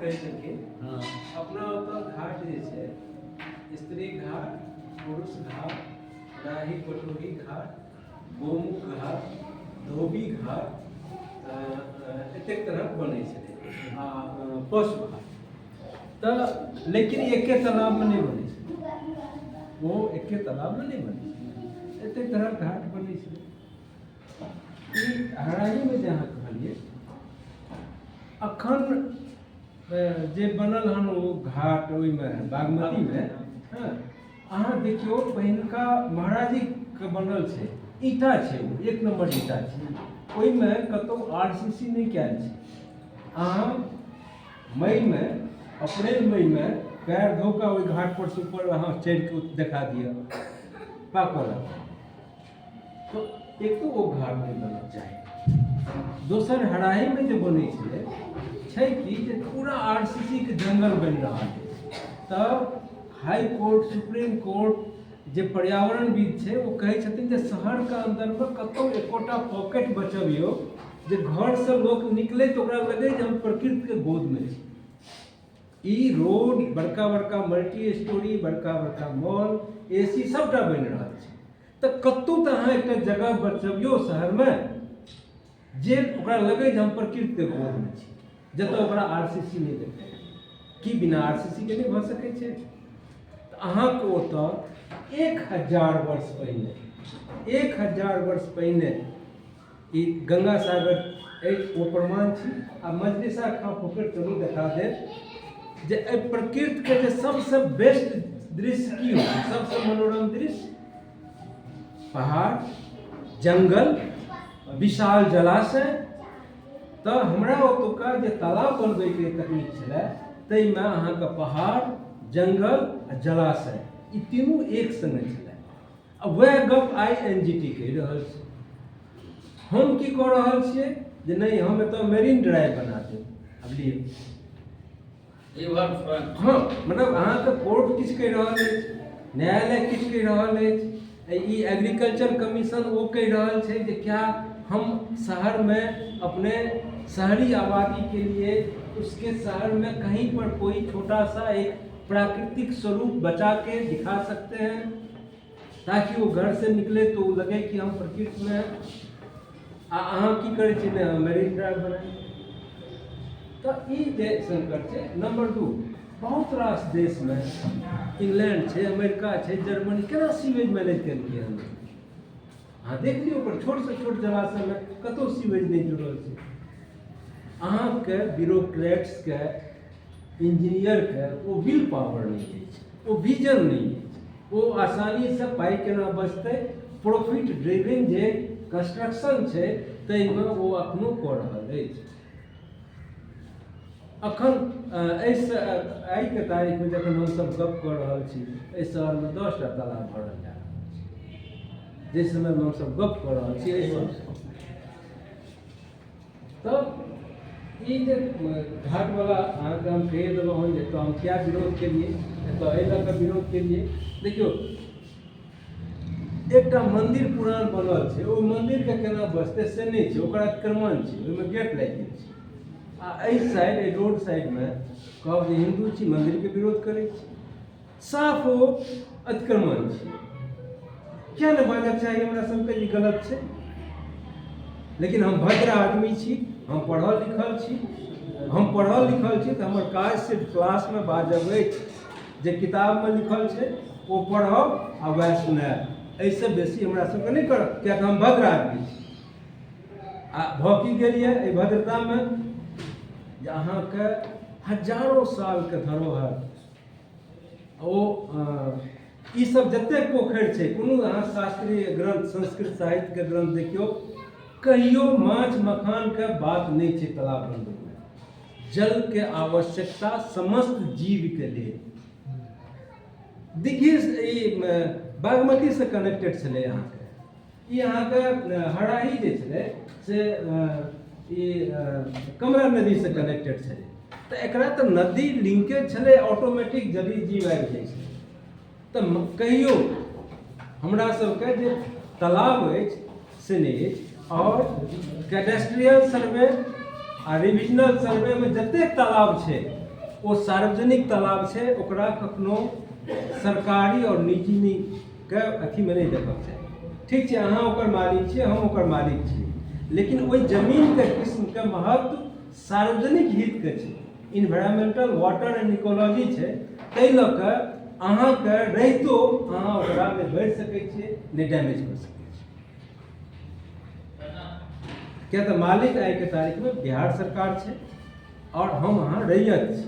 कहै छलखिन। अपना ओतऽ घाट जे छै, स्त्री घाट, पुरुष घाट, राही पटोही घाट, गोमुख घाट, धोबी घाट, एतेक तरहक बनै छलै आ पशु घाट तऽ। लेकिन एके तालाबमे नहि बनै छलै ओ, एके तालाबमे नहि बनै छलै, एतेक तरहक घाट बनै छलै। ई हराहीमे जे अहाँ कहलियै, अखन जे बनल हन ओ घाट ओहिमे बागमतीमे, हँ, अहाँ देखियौ, पहिलुका महाराजीके बनल छै, ईटा छै, ओ एक नम्बर ईटा छै, ओहिमे कतहु आर सी सी नहि कयल छै। अहाँ मईमे, अप्रैल मईमे पैर धो कऽ ओहि घाट पर से ऊपर अहाँ चढ़ि कऽ देखा दिअ, पाकऽ लागत। तऽ एक तऽ ओ घाट नहि बनना चाही। दोसर, हराहीमे जे बनै छलै, छै कि जे पूरा आर सी सी के जंगल बनि रहल अछि। तऽ हाई कोर्ट, सुप्रीम कोर्ट, जे पर्यावरणविद छै, ओ कहै छथिन जे शहरके अन्दरमे कतहु एकोटा पॉकेट बचबियौ जे घरसँ लोक निकलै तऽ ओकरा लगै जे हम प्रकृतिके गोदमे छी। ई रोड, बड़का बड़का मल्टी स्टोरी, बड़का बड़का मॉल, ए सी सबटा बनि रहल छै, तऽ कतहु तऽ अहाँ एकटा जगह बचबियौ शहरमे जे ओकरा लगै जे हम प्रकृतिके गोदमे छी, जतऽ ओकरा आर सी सी नहि देखाइ। की बिना आर सी सी के नहि भऽ सकै छै? तऽ अहाँके ओतऽ 1000 वर्ष पहिने, 1000 वर्ष पहिने ई गंगा सागर अछि, ओ प्रमाण छी। आ मजलिसा खाँ पोखरि चलू, देखा देब जे एहि प्रकृतिके जे सबसँ बेस्ट दृश्य की होइ छै, सबसँ मनोरम दृश्य, पहाड़, जंगल, विशाल जलाशय। तऽ हमरा ओतुका जे तालाब बनबैके तकनीक छलै, ताहिमे अहाँके पहाड़, जंगल आ जलाशय, ई तीनू एक सङ्गे छलै। आ वएह गप I N G T कहि रहल छै। हम की कऽ रहल छियै जे नहि, हम एतऽ मेरीन ड्राइव बना देब। आब लिअ। River front. हँ, मतलब अहाँके कोर्ट किछु कहि रहल अछि, न्यायालय किछु कहि रहल अछि, ई एग्रीकल्चर कमीशन ओ कहि रहल छै जे क्या हम शहर में अपने शहरी आबादी के लिए उसके शहर में कहीं पर कोई छोटा सा एक प्राकृतिक स्वरूप बचा के दिखा सकते हैं, ताकि वो घर से निकले तो वो लगे कि हम प्रकृति में हैं? आ अहाँ की करै छी? नहि, हम मेरीन ड्राइव बनाए। तऽ ई जे संकट छै। नंबर 2, बहुत रास देशमे, इंग्लैंड छै, अमेरिका छै, जर्मनी, केना सीवेज मैनेज केलकै हन, अहाँ देख लियौ। ओकर छोटसँ छोट जलाशयमे कतहु सीवेज नहि जुड़ल छै। अहाँके ब्यूरोक्रेट्सके, इंजीनियरके ओ will power नहि अछि, ओ विजन नहि अछि। ओ आसानीसँ पाइ केना बचतै, प्रॉफिट ड्रिविंग जे कंस्ट्रक्शन छै, ताहिमे ओ अखनो कऽ रहल अछि। अखन एहि आइके तारीखमे जखन हमसभ गप कऽ रहल छी, एहि शहरमे 10टा तालाब भरल जा रहल छै, जाहि समयमे हमसभ गप कऽ रहल छी एहि। तऽ ई जे घाटवला अहाँके हम कहि देलहुँ हन जे एतऽ हम किया विरोध केलियै, एतऽ एहि लऽ कऽ विरोध केलियै। देखियौ, एकटा मन्दिर पुरान बनल छै, ओहि मन्दिरके केना बचतै से नहि छै, ओकर अतिक्रमण छै, ओहिमे गेट लागि गेल छै। आ एहि साइड, एहि रोड साइडमे कहब जे हिन्दू छी, मन्दिरके विरोध करै छी, साफ ओ अतिक्रमण छै। किया नहि बाजक चाही हमरा सबके ई गलत छै? लेकिन हम भद्र आदमी छी, हम पढ़ल लिखल छी। हम पढ़ल लिखल छी तऽ हमर काज सिर्फ क्लासमे बाजब अछि। जे किताबमे लिखल छै ओ पढ़ब आ वएह सुनायब, एहिसँ बेसी हमरा सबके नहि करब, किया तऽ हम भद्र आदमी छी। आ भऽ की गेल यऽ एहि भद्रतामे जे अहाँके हजारो सालके धरोहर ओ ई सब जतेक पोखरि छै, कोनो अहाँ शास्त्रीय ग्रंथ, संस्कृत साहित्यके ग्रंथ देखियौ, कहियो माछ मखानके बात नहि छै तालाब बनबैमे। जलके आवश्यकता समस्त जीवके लेल। दिघी ई बागमतीसँ कनेक्टेड छलै अहाँके। ई अहाँके हराही जे छलै से ई कमला नदीसँ कनेक्टेड छलै, तऽ एकरा तऽ नदी लिंकेज छलै, ऑटोमेटिक जलीय जीव आबि जाइ छलै। तऽ कहियो हमरा सबके जे तालाब अछि से नहि अछि। आओर कैडेस्ट्रियल सर्वे आ रिविजनल सर्वेमे जतेक तालाब छै, ओ सार्वजनिक तालाब छै, ओकरा कखनो सरकारी आओर निजी के अथीमे नहि देखक चाही। ठीक छै, अहाँ ओकर मालिक छियै, हम ओकर मालिक छियै, लेकिन ओहि जमीनके किस्मके महत्व सार्वजनिक हितके छै, इन्वायरमेंटल वाटर एंड इकोलॉजी छै, ताहि लऽ कऽ अहाँके रहितो अहाँ ओकरा नहि बढ़ि सकै छियै, नहि डैमेज कऽ सकै छियै। किया तऽ मालिक आइके तारीखमे बिहार सरकार छै आओर हम अहाँ रैयत छी,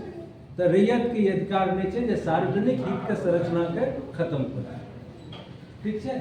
तऽ रैयतके ई अधिकार नहि छै जे सार्वजनिक हितके संरचनाके खत्म करू। ठीक छै।